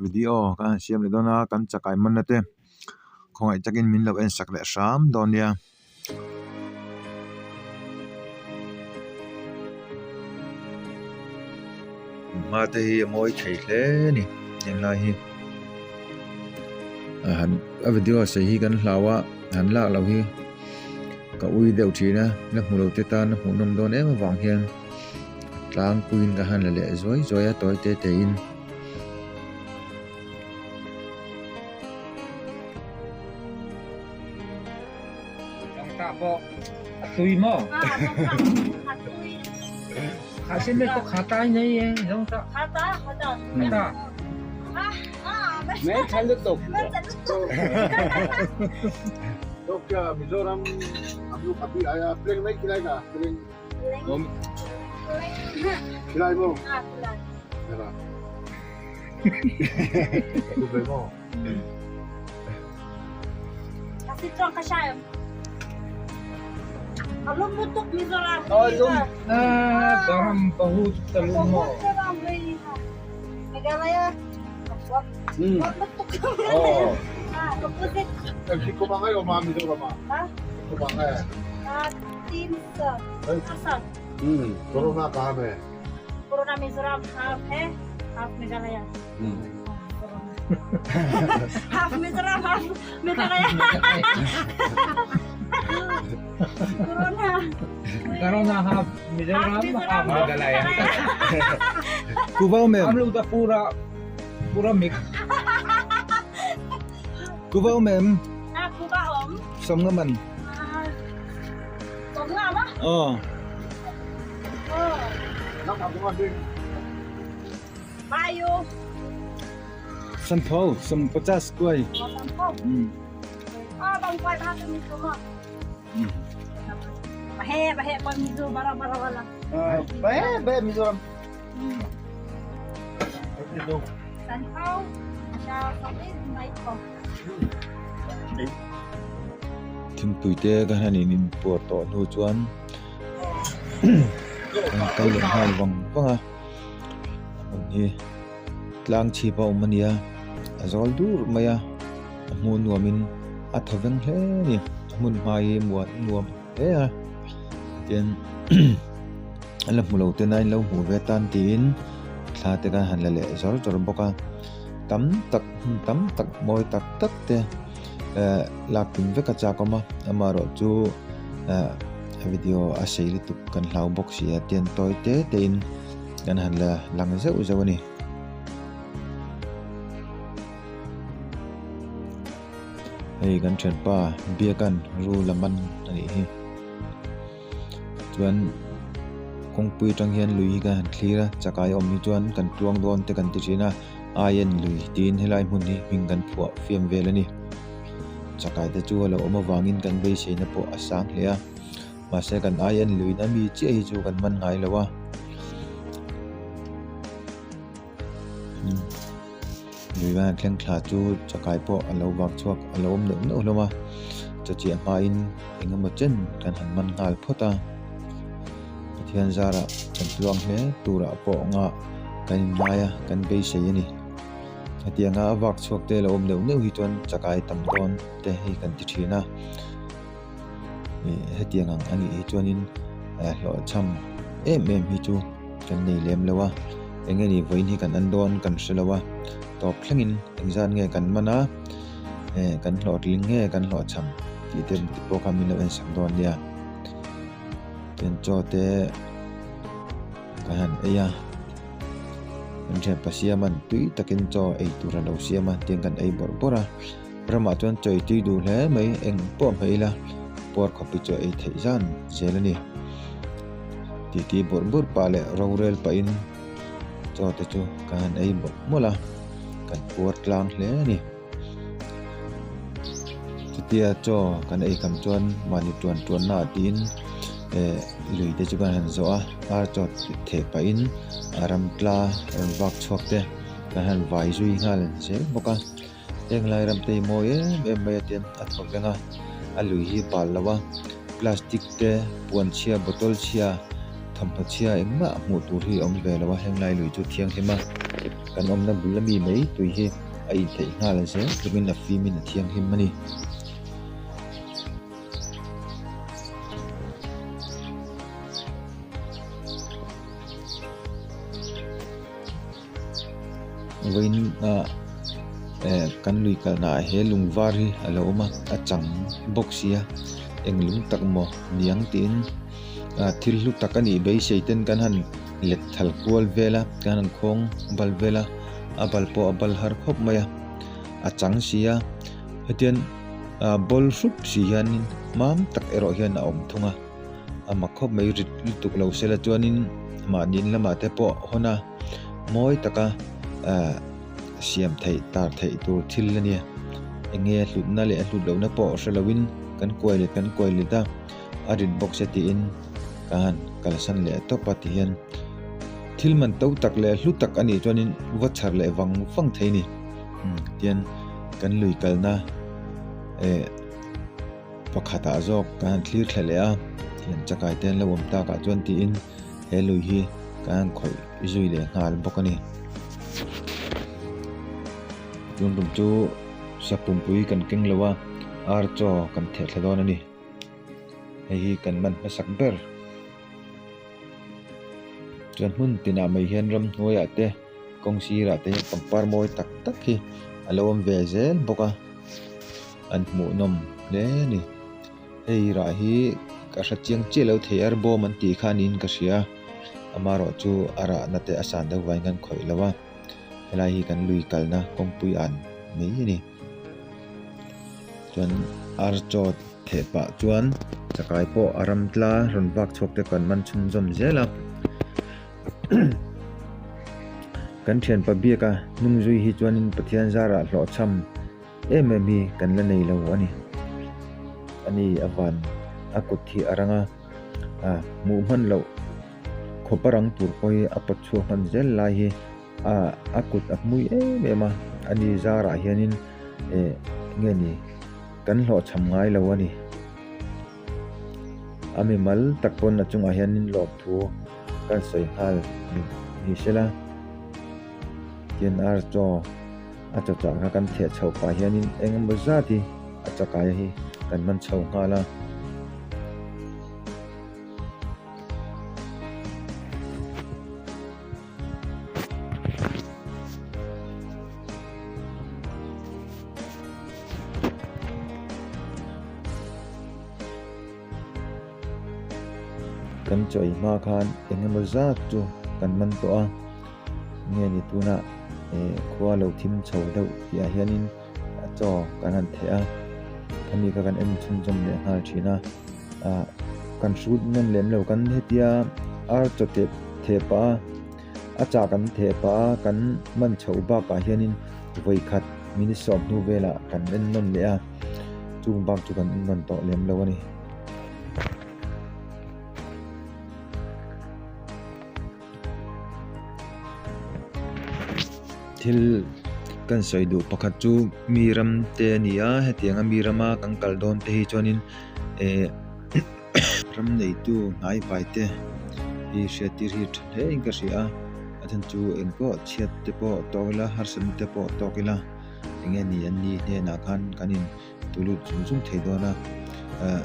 video kan han siam leh dawn a kan chakai manna te khawngaih takin min lo en sak leh hram dawn nia. Hma te hi a mawi thei hle a ni henglai hi a han a video sei hi kan hlau a han lak loh hi ka ui deuh thin a la hmu lo te tan a hmuh nawm dawn em avang hian tlangpuiin ka han la leh zuai zuai a tawi te te in. Corona Mizoram half है half Meghalaya half Mizoram half Meghalaya Corona Corona half Mizoram half Meghalaya Kuva awm em? हम लोग तो पूरा पूरा mix Kuva awm em? Ah kuva awm Sawmnga man Sawmnga ma? Aw Sanpho sawm pachas kuai. Thingpui te ka han in inpuar tawh hnu chuan. An kal leh nghal vang vang a hmun hi tlang chhip a awm a ni a a zawl dur mai a a hmuh nuam in a thaw veng hle a ni a hmun hma hi muan nuam hle a tin an la hmu lo ten a in lo hmuh ve tan tiin thla te khan han la leh zawr zawr bawk a tam tak hmun tam tak mawi tak tak te eh lak tum vek a chak awm a amaherawh chu eh a video a sei lutuk kan hlau bawk si a tian tawi te te in kan han la lang zeuh zeuh a ni. Hei kan thianpa biakan rul a man a nih hi chuan kawngpui atang hian lui hi kan han thlir a chakai awm hi chuan kan tluang dawn te kan ti thin a aien lui tiin helai hmun hi hming kan phuah fiam vel a ni. Chakai te chu a lo awm avangin kan beiseina pawh a sang hle a mahse kan aien luina mi chiah hi chu kan man ngai lo a lui van thleng thla chu chakai pawh a lo vak chhuak a lo awm neuh neuh hlawm a chachiah hmain eng emaw chen kan han man nghal phawt a Pathian zarah kan tluang hle turah pawh nghah kan inngai a kan beisei a ni. Hetianga a vak chhuak te lo awm neuh neuh hi chuan chakai tam dawn te hei kan ti thin a ih hetiang ang a nih hi chuanin hlawhchham em em hi chu kan nei lem lo a eng nge ni vawiin hi kan en dawn kan hre lo a tawp thlengin engzat nge kan man a eh kan hlawhtling nge kan hlawhchham tih te pawh kha min lo en sak dawn nia chuan chaw te kan han ei a. Kan thianpa siaman tui takin chaw ei tur a lo siam a tiang kan ei bawrh bawrh a ramah chuan chaw ei tui duh hle mai eng pawh hmeh ila puar khawp hi chu a ei theih zan zel a ni titi bawrh bawrh pah leh rorel pahin chaw te chu kan han ei mawlh mawlh a kan puar tlang hle a ni chutia chaw kan ei kham chuan mahni tuan tuan na ah tiin eh lui te chu kan han zawh a ar chaw theh pahin a ram tla rawn vak chhuak te kan han vai zui nghal zel bawk a heng lai ram te hi mawi em em mai a tian a thaw veng a a lui hi bal lo a plastic te puan chhia bottle chhia. Thawmhnaw chhia engmah hmuh tur hi a awm ve lo a, henglai lui chu thianghlim a, kan awmna bul ami mai tui hi a intheih nghal zel tlukin a fimin a thianghlim a ni. Vawiin ah eh kan lui kalna ah he lung var hi a lo awm a a chang bawk si a eng lung tak maw niang tiin ah thil hlu tak a nih beisei ten kan han let thal kual vel a kan han khawng bal vel a a bal pawh a bal har khawp mai a a chang si a hetian ah bawl hrup si hianin mam tak erawh hian a awm thung a. A mak khawp mai rit lutuk lo sela chuanin mahni in lamah te pawh hawn a mawi taka ah siam theih tar theih tur thil a nia eng nge a hlutna leh a hlut lohna pawh hre loin kan kuai let kan kuai let a a rit bawk se tiin ka han kalsan leh tawp a tihian thil man to tak leh hlu tak a nih chuanin va chhar leh vang vang thei a ni tihian kan lui kalna eh. Pakhatah zawk kan han thlir thla leh a, thian chakai te an lo awm takah chuan tiin he lui hi kan han khawih zui leh nghal bawk a ni. Tun tum chu sapumpui kan keng lo a, ar chaw kan theh thla dawn a ni. Hei hi kan man hmasak ber. Chuan hmun tinah mai hian ramhnuaiah te kawng sirah te hian pangpar mawi tak tak hi a lo awm ve zel bawk a. An hmuhnawm hle a ni. Hei rah hi ka hre chiang chiah lo thei ar bawm an tih kha niin ka hria amaherawh chu a rahna te a san deuh vangin kan khawih lo a helai hi kan lui kalna kawngpui an mai a ni. Chuan ar chaw theh pah chuan chakai pawh a ram tla rawn vak chhuak te kan man chhunzawm zel a. Kan thianpa biaka hnung zui hi chuanin Pathian zarah hlawhchham em em hi kan la nei lo a ni. Ani a van a kut hi a rang a, a hmuh hman loh khawp a rang tur pawh hi a pawt chhuak hman zel lai hi a a kut a hmui em em a, ani zarah hianin eh nge ni kan hlawhchham ngai lo a ni. A mimal tak pawn a chungah hianin lawmthu kan sawi nghal ni sela TNR chaw a chaw chah kha kan theh chhoh pah hianin eng emaw zat hi a chakai hi kan man chho nghal a. Kan chawi hma khan eng emaw zat chu kan man tawh a, nge ni tunah eh khua lo thim chho deuh tih ah hianin a chaw kan han theh a, khami kha kan en chhunzawm leh nghal thin a, ah kan hrut nawn lem lo kan hetia ar chaw teh theh pah a. A chah kan theh pah a, kan man chhoh bakah hianin vawi khat minute sawm hnu velah kan en nawn leh a, chung bak chu kan en nawn tawh lem lo a ni. Thil kan sawi duh pakhat chu mi ram te a ni a, hetianga mi rama kan kal dawn te hi chuanin eh Ram neitu hnaivai te hi hriattir hi tha hle in ka hria a, a then chu eng pawh chhiat te pawh tawk ila harsatna te pawh tawk ila eng nge ni an ni hnenah khan kan in tu lut zung zung thei dawn a ah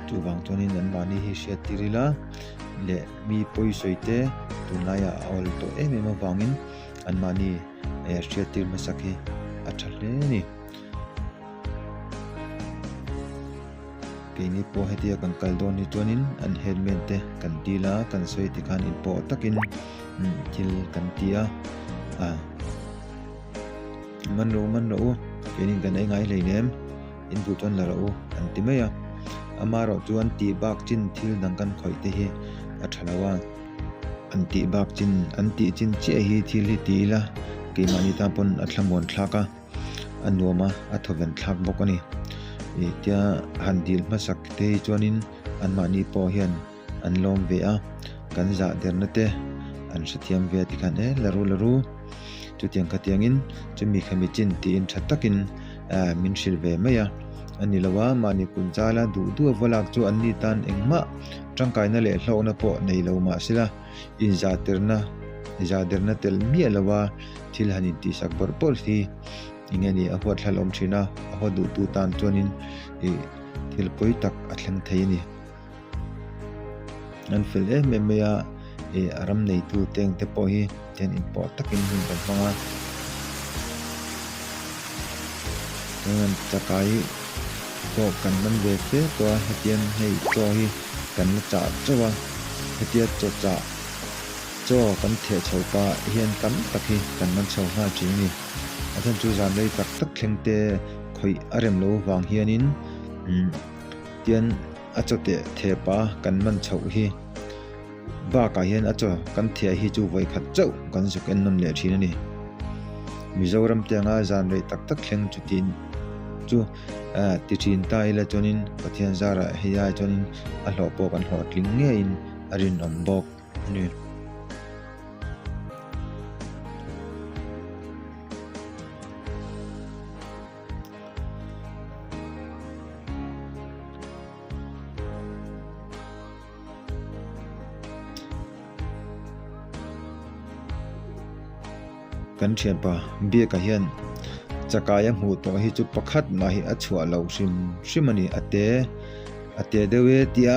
chuvang chuanin an mahni hi hriattir ila leh mi pawi sawi te tunlaiah a awl tawh em em avangin an mahni eh hriattir hmasak hi a tha hle a ni. Keini pawh hetia kan kal dawn hi chuanin an headman te kan dil a, kan sawi tikhan inpawh takin thil kan ti a, ah man rawh u man rawh u keinin kan ei ngai hleinem in duh chuan la rawh u an ti mai a, amaherawh chuan tih bak chin thil dang kan khawih te hi a tha lo a, an tih bak chin an tih chin chiah hi thil hi ti ila keimahni tan pawn a thlamuan thlak a. a nuam a a thawven thlak bawk a ni ih tia han dil hmasak te hi chuanin anmahni pawh hian an lawm ve a kan zah derna te an hrethiam ve a tikhan e la ru la ru chutiang khatiangin chumi khami chin tiin tha takin ah min hrilh ve mai a. a ni lo a, mahni kut zala duh duh a va lak chu an ni tan engmah tangkaina leh hlawkna pawh nei lo mah sela inzahtirna zahderna tel miah lo a thil han intihsak bawrh bawrh hi eng nge ni a huat hlalawm thin a, a haw duhtu tan chuanin ih thil pawi tak a thleng thei a ni. An fel em em mai a, ih a ram neitu teng te pawh hi tian inpawh takin hun kan hmang a. Chuan chakai pawh kan man ve fe tawh a, hetiang hei chaw hi kan la chah chauh a, hetia chaw chah chaw kan theh chho pah hian tam tak hi kan man chho nghal thin a ni. A chhan chu zan rei tak tak thleng te khawih a rem lo vang hianin umm tian a chaw teh theh pah a kan man chhoh hi bakah hian a chaw kan theh hi chu vawi khat chauh kan zuk en nawn leh thin a ni. Mizoram te anga zan rei tak tak thleng chutin chu ah ti thin ta ila chuanin Pathian zarah hei ai chuanin a hlawh pawh kan hlawhtling ngeiin a rinawm bawk a ni. Kan thianpa Biaka hian chakai a hmuh tawh hi chu pakhat mah hi a chhuah lo hrim hrim a ni a te a te deuh e tia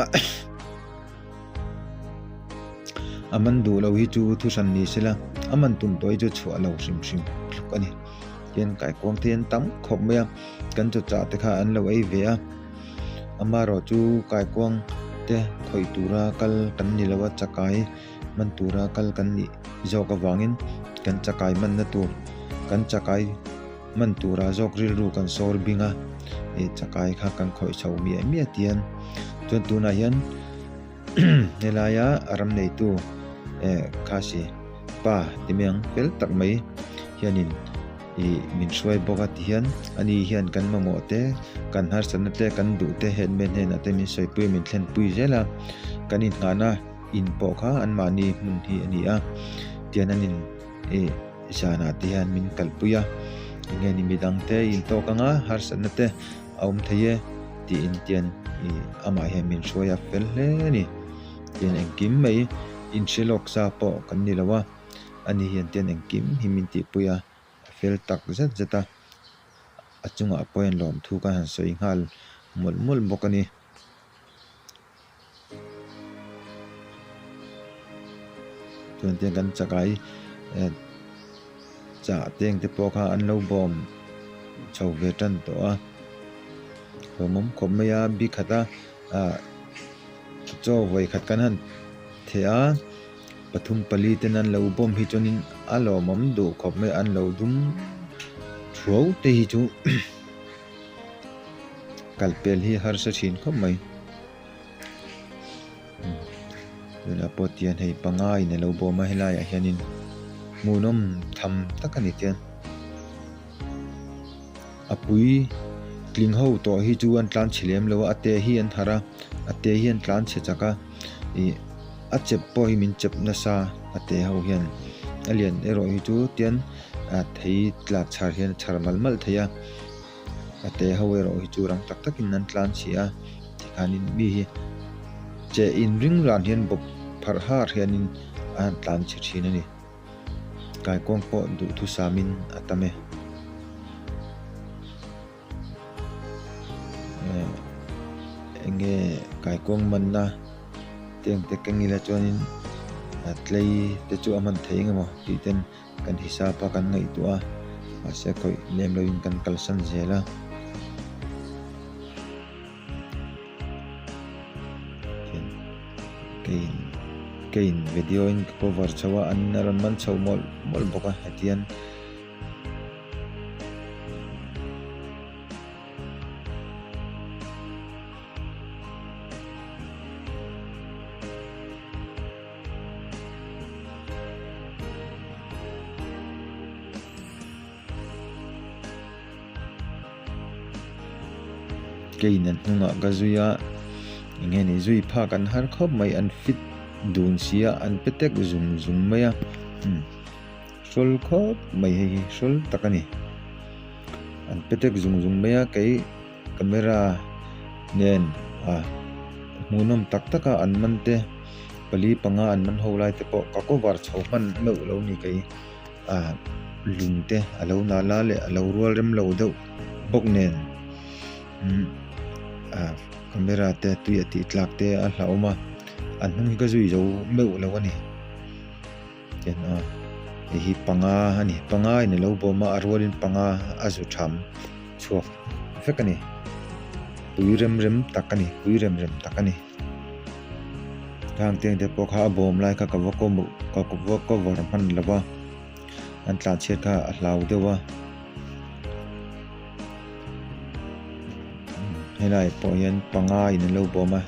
a man duh lo hi chu thuhran ni sela a man tum tawh hi chu chhuah lo hrim hrim tluk a ni tian kaikuang te an tam khawp mai a kan chaw chah te kha an lo ei ve a. Amaherawh chu kaikuang te khawih tura kal kan ni lo a, chakai man tura kal kan nih zawk avangin kan chakai manna tur kan chakai man tura zawk rilru kan sawr bing a, ih chakai kha kan khawih chho miah miah tian chuan tunah hian helaia ram neitu eh khasi pa ti mai ang fel tak mai hianin. Ih min hruai bawk a tihian ani hian kan mamawh te kan harsatna te kan duh te headman hnenah te min sawipui a min thlenpui zel a kan inhnahna in pawh kha anmahni hmun hi a ni a tian an in ih zanah te hian min kalpui a enge ni midang te intawk anga harsatna te a awm thei e tiin tian ih amah hian min hruai a fel hle a ni tian engkim mai inhre lawk sa pawh kan ni lo a. Ani hian tian engkim hi min tihpui a, a fel tak zet zet a, a chungah pawh hian lawmthu kan han sawi nghal mawlh mawlh bawk a ni. Chuan tiang kan chakai eh chah teng te pawh kha an lo bawm chho ve tan tawh a, hlawmawm khawp mai a bikhat a ah chaw vawi khat kan han theh a. Pathum pali ten an lo bawm hi chuanin a lawmawm duh khawp mai an lo dum thuau te hi chu kal pel hi harsa thin khawp mai tunah pawh tian hei panga in a lo bawm a helai ah hianin hmuhnawm tham tak a ni tian a pui tling ho tawh hi chu an tlan chhe lem lo a a te hi an harh a a te hi an tlan chhe chak a ih. A chep pawh hi min chep nasa a te ho hian a lian erawh hi chu tian ah thei tlak chhar hian a chhar malh malh thei a a te ho erawh hi chu rang tak takin an tlan chhi a tikhanin mi hi che inring ran hian bawp pharh har hianin a han tlan chhe thin a ni. Kaikuang pawh duhthusamin a tam e. Eng nge kaikuang manna te ang te keng ila chuanin a tlei te chu a hman thei eng emaw tih ten kan hisap a kan ngaihtuah a mahse khawih lem loin kan kalsan zel a. Keiin keiin video in ka cover chho a an rawn man chho mawlh mawlh bawk a hetiang. Keiin an hnungah ka zui a eng nge ni zui phak an har khawp mai an fit dun si a an pe tek zung zung mai a umm. Hrawl khawp mai hei hi hrawl tak a ni. An pe tek zung zung mai a kei Camera nen a hmuhnawm tak tak a an man te pali panga an man ho lai te pawh ka cover chho hman meuh lo ni kei a lung te a lo nal a leh a lo rual rem lo deuh bawk nen umm ah camera te tui a tih tlak te a hlauhawm a an hnung hi ka zui zo meuh lo a ni. Tian a hei hi panga a ni panga in alo bawm a a rualin panga a zu tham chhuak vek a ni pui rem rem tak a ni pui rem rem tak a ni khang te ang te pawh kha a bawm lai kha ka va ka va cover hman lo va an tlan chhiat kha a hlau deuh a helai pawh hian panga in alo bawm a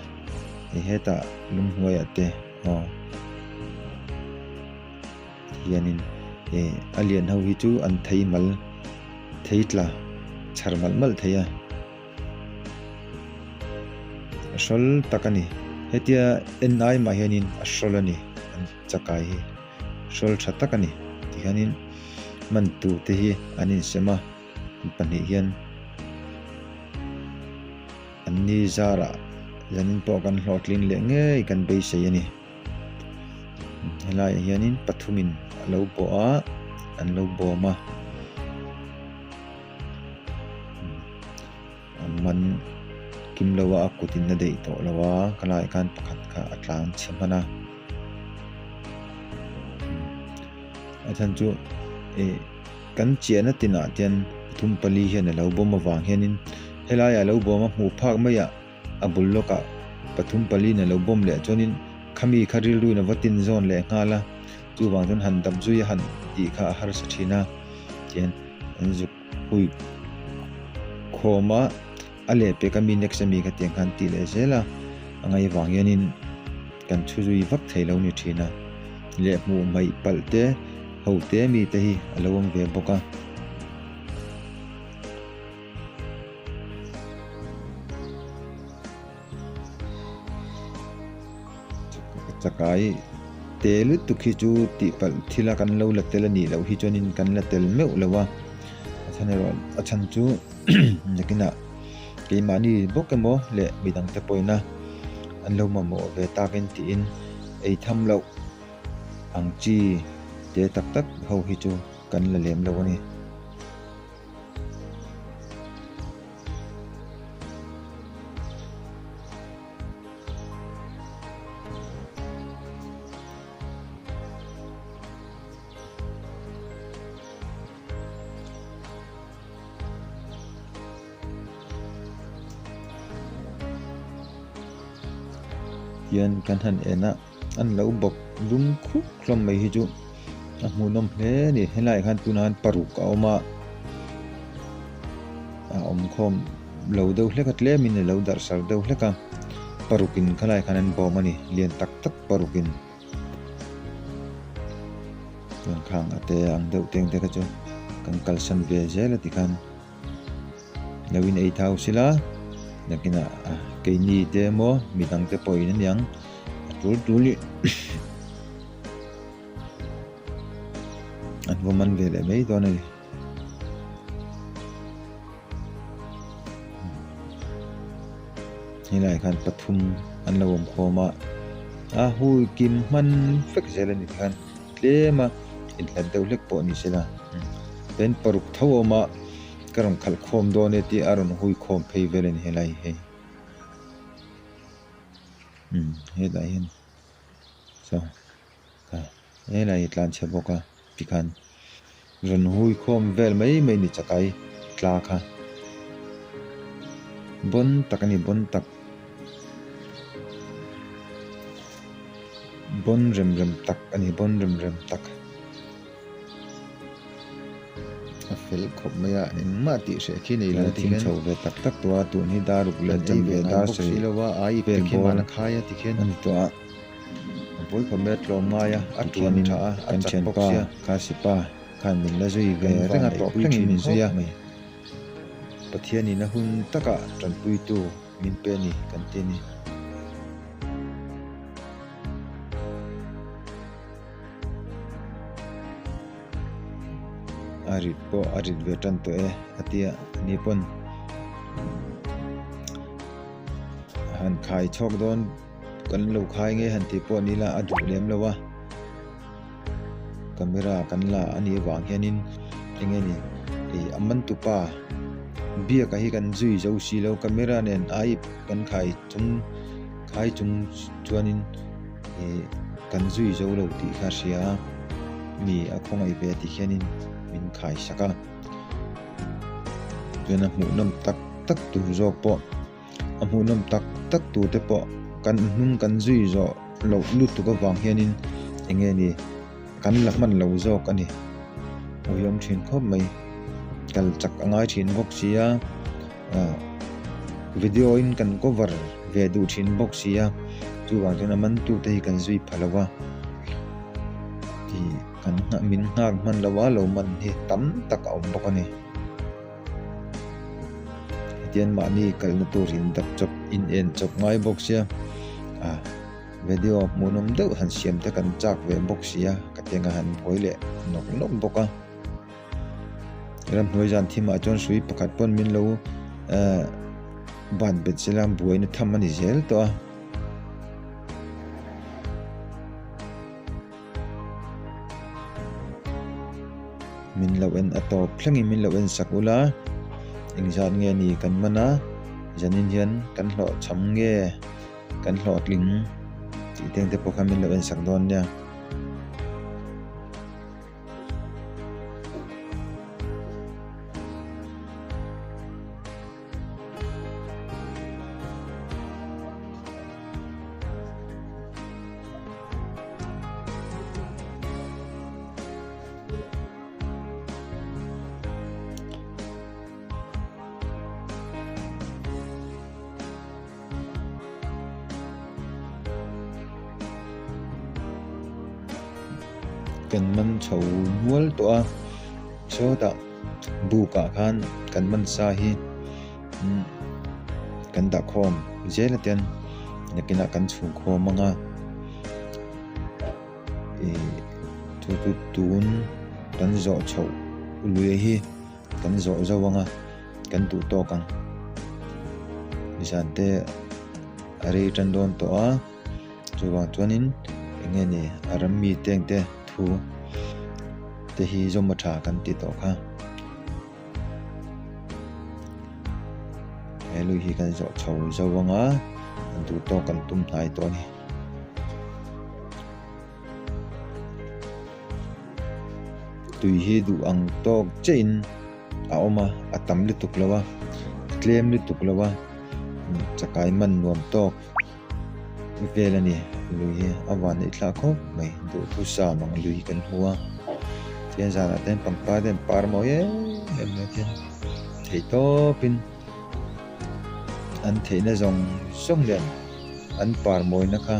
hei hetah lunghnuaiah te. Aw hianin eh a lian ho hi chu an thei mal thei tla chhar malh malh thei a a hrawl tak a ni hetia en ai mah hianin a hrawl a ni an chakai hi hrawl tha tak a ni tihianin man tur te hi an insem a pahnih hian. An ni zarah zanin pawh kan hlawhtling leh ngei kan beisei a ni. Helaiah hianin pathumin a lo bawh a, an lo bawm a. A man kim lo a, a kutin a daih tawh lo a, khalaiah khan pakhat kha a tlan chhe hman a. A chhan chu ih kan chiahna tinah te hian pathum pali hian a lo bawm avang hianin helaiah a lo bawm a hmuh phak maiah a bul lawkah pathum paliin a lo bawm leh chuanin khami kha rilruin a va tin zawn leh nghal a chuvang chuan han dap zui a han tih kha a harsa thin a tihian an zuk hui khawm a a lehpek ami next ami kha tiang khan tih leh zel a a ngaih vang hianin kan chhu zui vak thei lo ni thin a leh hmuh hmaih palh te ho te mi te hi a lo awm ve bawk a. Chakai te lutuk hi chu tih palh thil a kan lo la tel a nih loh hi chuanin kan la tel meuh lo a a chhan erawh a chhan chu nakinah keimahni bawk emaw leh midang te pawhin a an lo mamawh ve takin tiin ei tham loh ang chi te tak tak ho hi chu kan la lem lo a ni. Hian kan han en a an lo bawk lum khup hlawm mai hi chu a hmuhnawm hle a ni helaiah khan tunah hian paruk a awm a a awm khawm lo deuh hlek a tlemin a lo darh sar deuh hlek a parukin khalaiah khan an bawm a ni lian tak tak parukin. Chuan khang a te ang deuh teng te kha chu kan kalsan ve zel a tikhan lo in ei thau sila nakinah keini te emaw midang te pawhin aniang a tul tul i an va man ve leh mai dawn a ni. Helaiah khan pathum an lo awm khawm a a hui kim hman vek zel a ni tikhan tlem a inhlat deuh hlek pawh ni sela pen paruk tho a awm a ka rawn khalh khawm dawn e tih a rawn hui khawm phei vel a ni helai hi hei umm hetah hian saw helai hi tlan chhe bawk a tikhan rawn hui khawm vel mai mai ni chakai tla kha bawn tak a ni bawn tak bawn rem rem tak a ni bawn rem rem tak a fel khawp mai a engmah tih hreh khi nei lo ti hian chho ve tak tak tawh a tun hi dar ruk leh chan ve dar sawi vel bawr a ni tawh a. A pawi khawp mai a tlawm ngai a, a tuan tha a, a chak bawk sia. Khasipa khan min la zui ve reng a, tawp thlengin min zui a. Pathianin a hun takah tanpuitu min pe a ni kan ti a ni. A rit pawh a rit ve tan tawh e a ti a, ani pawn. khai chhawk dawn kan lo khai nge han tih pawh ni ila a duh lem lo a, camera kan la a nih avang hianin eng nge ni ih a man tupa biak a hi kan zui zo si lo camera nen a ip kan khai chung khai chung chuanin ih kan zui zo lo tih kha a hria a mi a khawngaih ve tih hianin min khai sak a chuan a hmuhnawm tak tak tur zawk pawh. A hmuhnawm tak tak tur te pawh kan hnung kan zui zawh loh lutuk avang hianin eng nge ni kan la hman lo zawk a ni. Uiawm thin khawp mai kal chak a ngai thin bawk si a ah video in kan cover ve duh thin bawk si a chuvang chuan a man tu te hi kan zui pha lo va tih kan min nghak hman lo a lo man hi tam tak a awm bawk a ni. Hetiang mahni kalna tur in dap chawp in en chawp ngai bawk sia ah video hmuhnawm deuh han siam te kan chak ve bawk sia ka tiang a han buai leh nawk nawk bawk a ramhnuai zan thim ah chuan hrui pakhat pawn min lo eh bat bet sela buaina tham a ni zel tawh a. Min lo en a tawp thlengin min lo en sak ula engzat nge ni kan man a zanin hian kan hlawh cham nge kan hlawhtling tih te ang te pawh khan min lo en sak dawn nia. Kan man chho nual tawh a sawtah buk ah khan kan man sa hi kan dah khawm zel a tian nakinah kan chhung khawm ang a ih chu chu tun kan zawh chhoh lui hi kan zawh zo ang a kan duh tawk ang zan te a rei tan dawn tawh a chuvang chuanin eng nge ni a ram mi te ang te thu te hi zawm a tha kan ti tawh kha. He lui hi kan zawh chho zo ang a an duh tawk kan tum hnai tawh a ni. Tui hi duh ang tawk chiah in a awm a a tam lutuk lo a a tlem lutuk lo a chakai man nuam tawk vel a ni lui hi a van neih thlak khawp mai duhthusam ang lui kan hmu a tihian zanah te hian pangpar te an par mawi em em mai a tihian theih tawpin an theihna zawng zawng nen an par mawina kha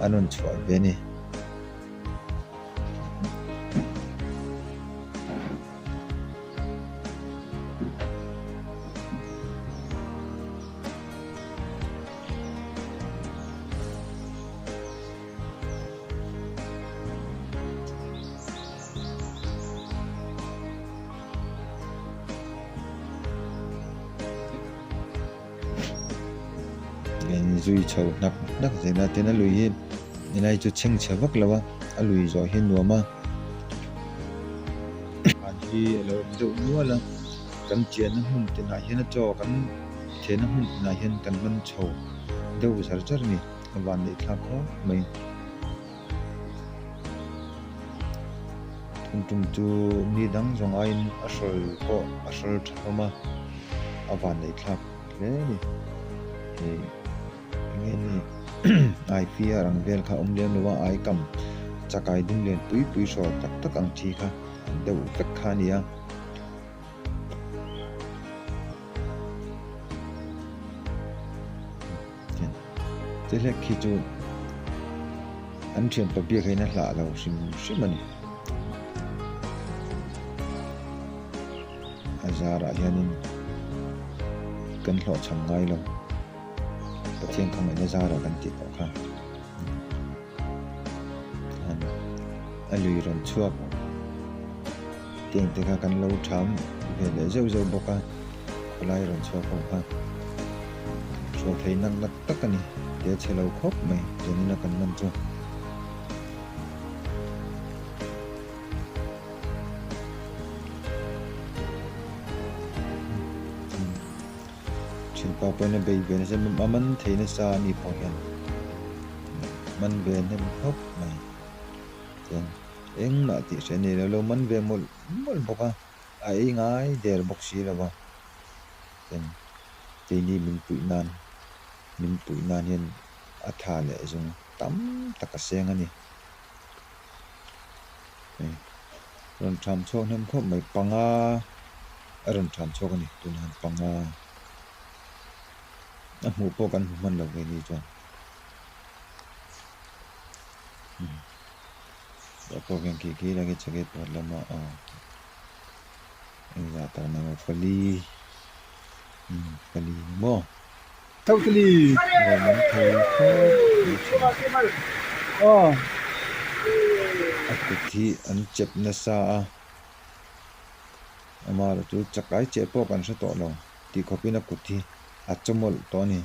an rawn chhuah ve a ni. Zui chho hnak hnak zel a tin a lui hi helai chu chhengchhe vak lo a a lui zawh hi a nuam a van hi a lo awm deuh nual a kan chianna hmun tinah hian a chaw kan Thianna hmun inah hian kan man chho deuh zar zar a ni, a van neih thlak khawp mai. Thum tum chu ni dang zawng aiin a hrawl pawh a hrawl tha hlawm a, a van neih thlak hle a ni. Hei eng nge ni ai fiar ang vel kha a awm lem lo a, ai kam chakai dum lian pui pui hrawl tak tak ang chi kha deuh vek kha a ni a. Te hlek khi chu an thianpa biak hian a hlah lo hrim hrim a ni. A zarah hianin kan hlawhchham ngai lo. Pathian khawngaihna zarah kan tih tawh kha. A lui rawn chhuak teng te kha kan lo tham ve leh zeuh zeuh bawk a khawlai rawn chhuak ho kha. Hruai thei nak nak tak a ni. Te chhe lo khawp mai zanin a kan man chu. Thianpa pawhin a bei ve nasa a man thei nasa a ni pawh hian man ve hnem khawp mai chuan engmah tih hre a ni lo lo man ve mawlh mawlh bawk a a ei ngai der bawk si lo va chuan keini min puih nan min puih nan hian a tha leh zung tam tak a seng a ni. Rawn tham chhuak hnem khawp mai panga a rawn tham chhuak a ni tunah hian panga a hmuh pawh kan hmu hman lo ve ni chuan tah pawh khian khi khi lai khi chakei pakhat lama aw engzah tak na maw pali pali ni maw. Lawm an thei khawp mai thin. A kut hi an chep nasa a, amaherawh chu chakai cheh pawh kan hre tawh lo tih khawpin a kut hi a chawmawlh tawh a ni.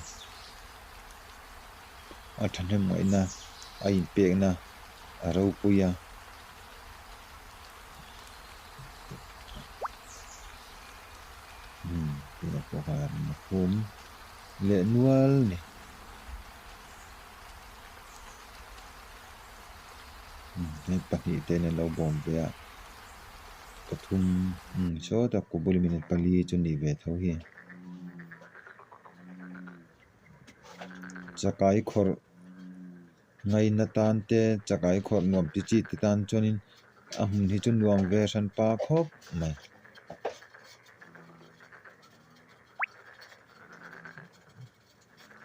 A thahnem ngaihna a inpekna a ropui a. Umm tunah pawh khan a rawn hum leh nual a ni. Umm hei pahnih te an lo bawm ve a pathum umm sawtah kut bul minute pali chu ni ve tho hi. Chakai khawrh ngaina tan te chakai khawrh nuam ti chi te tan chuanin a hmun hi chu nuam ve hran pa khawp mai.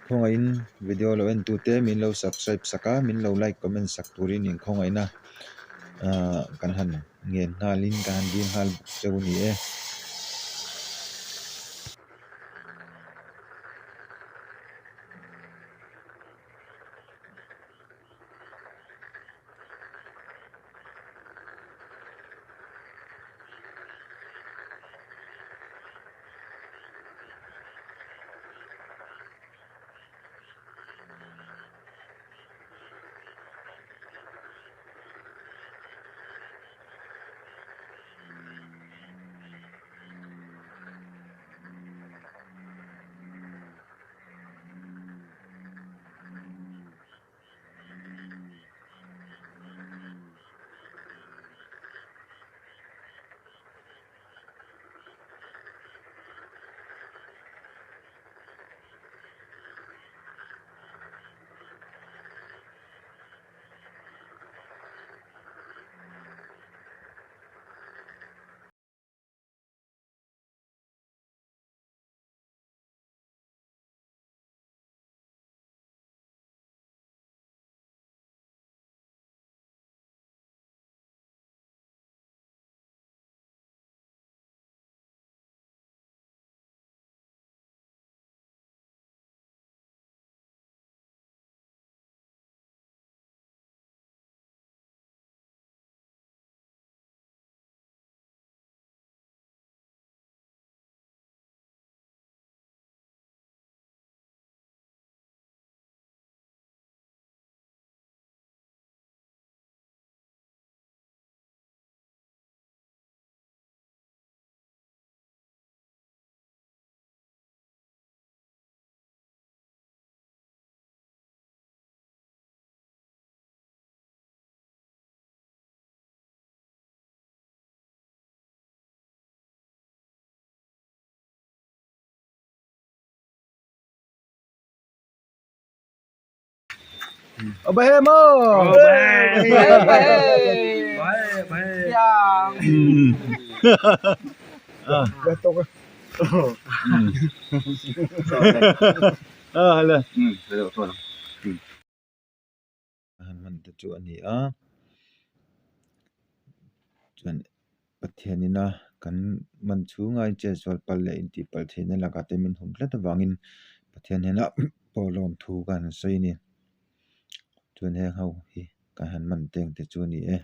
Khawngaihin video lo en tute min lo subscribe sak a min lo like comment sak turin inkhawngaihna ahh kan han ngen nghalin kan han dil nghal bawk cheu a ni e. Han hman te chu a ni a chuan Pathianin a kan man chhunga in chetsual palh leh intih palh theihna lakah te min hum tlat avangin Pathian hnenah pawh lawmthu kan han sawi a ni chuan heng ho hi kan han man teng te chu a ni e.